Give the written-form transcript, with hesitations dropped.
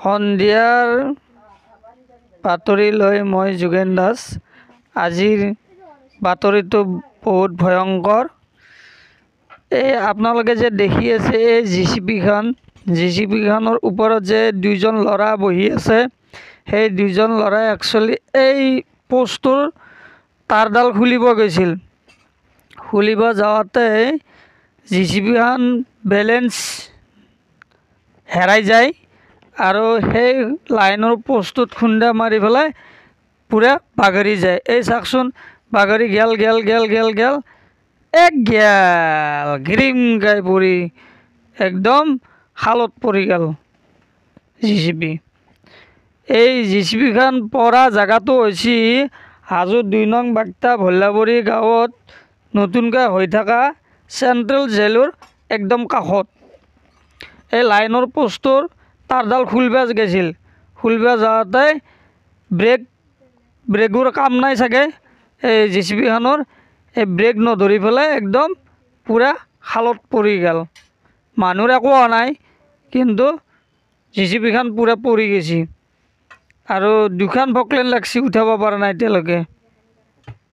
সন্ধিয়াৰ বাতৰি লৈ মই যোগেন দাস। আজিৰ বাতৰিটো বহুত ভয়ংকৰ। এই আপোনালোকে যে দেখি আছে এই জি চি পিখন, জি চি পিখনৰ ওপৰত যে দুইজন ল'ৰা বহি আছে, সেই দুইজন ল'ৰাই একচুৱেলি এই প'ষ্টটোৰ তাঁৰডাল খুলিব গৈছিল। খুলিব যাওঁতে জি চি পিখন বেলেঞ্চ হেৰাই যায় আৰু সেই লাইনৰ প'ষ্টটোত খুন্দা মাৰি পেলাই পূৰা বাগৰি যায়। এই চাওকচোন, বাগৰি গেল গেল গেল গেল গেল এক গেল গ্ৰীমকৈ পৰি একদম খালত পৰি গ'ল জি চি পি। এই জি চি পিখন পৰা জেগাটো হৈছে হাজো 2 নং বাক্তা ভল্লাবৰী গাঁৱত নতুনকৈ হৈ থকা চেণ্ট্ৰেল জেলৰ একদম কাষত। এই লাইনৰ প'ষ্টটোৰ তাঁৰডাল খুলিব গৈছিল, খুলিব যাওঁতে ব্ৰেকৰ কাম নাই চাগে এই জি চি পিখনৰ, এই ব্ৰেক নধৰি পেলাই একদম পূৰা খালত পৰি গ'ল। মানুহৰ একো হোৱা নাই, কিন্তু জি চি পিখন পূৰা পৰি গৈছে আৰু দুখন ফকলেন লাগছি, উঠাব পৰা নাই এতিয়ালৈকে।